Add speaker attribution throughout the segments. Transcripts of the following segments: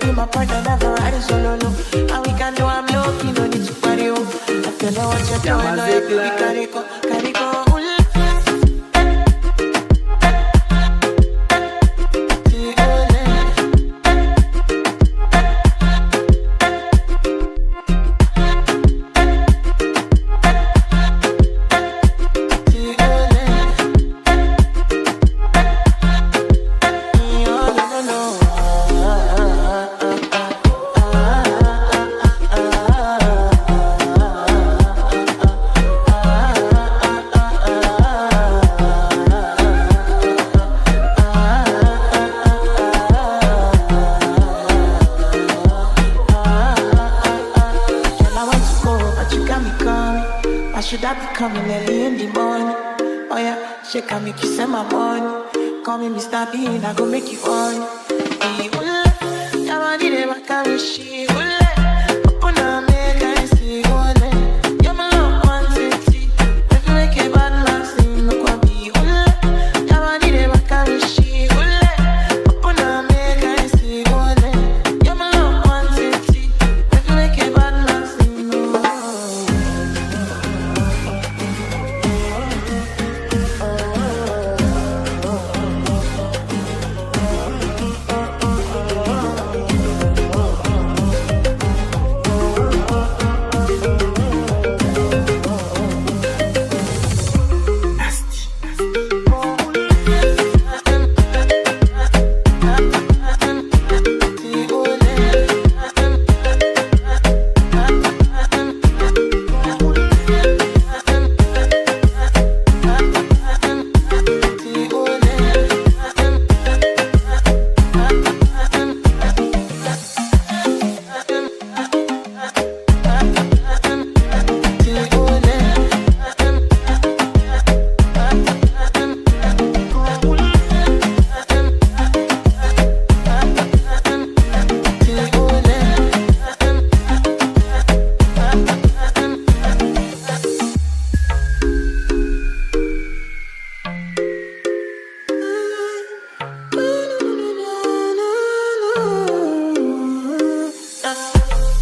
Speaker 1: Could be my partner, never riding solo, no. And we can do I'm low key, no need to party, oh. I feel like what you're doing, oh, yeah, baby, carico, carico, ooh. Girl, I want to go, but you got me coming. Why should I be coming early in the morning? Oh yeah, shake and make you send my money. Call me Mr. Bean, I go make you on. Hey, ule, yamani de bakamishi, ule. Open up, make I see, ule. You're my love quantity. If you make a bad man sing, look what be, ule. Yamani de bakamishi, ule. Open up, make I see, ule. You're my love quantity. If you make a bad man sing, oh.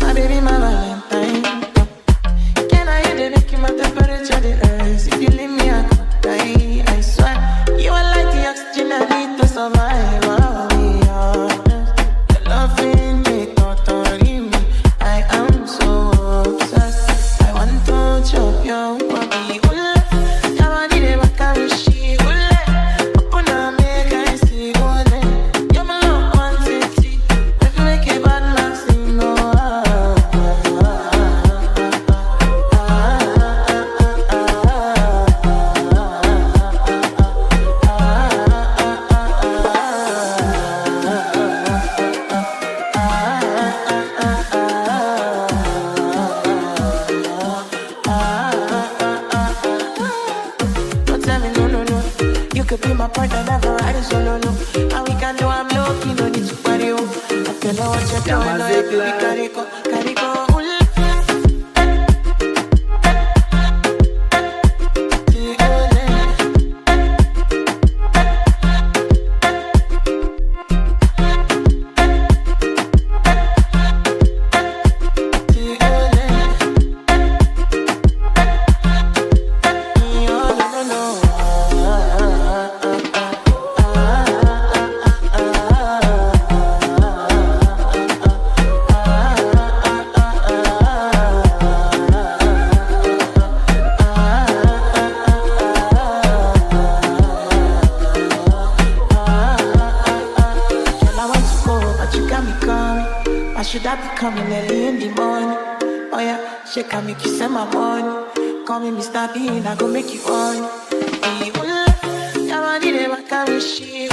Speaker 1: My baby, my Valentine. Can I hear the make you my temperature the rise? If you leave me, I could die. I swear, you are like the oxygen I need to survive. I'll be honest. Your loving me, totally me. I am so obsessed. I want to chop your body. Ule, yamani de bakamishi. Ule, open up, make I see. Ule, you're my love quantity. If you make a bad man sing, oh, ah, ah, ah, Don't tell me no, no, no. You could be my partner, never riding solo, no. And we can do I'm low key, no need to party, oh. I feel like what you're doing, oh, yeah, baby, carico, carico, ooh. Girl, I want to go, but you got me coming. Why should I be coming early in the morning? Oh yeah, shake and make you send my money. Call me Mr. Bean, I go make you on. Hey, ule, yamani de bakamishi.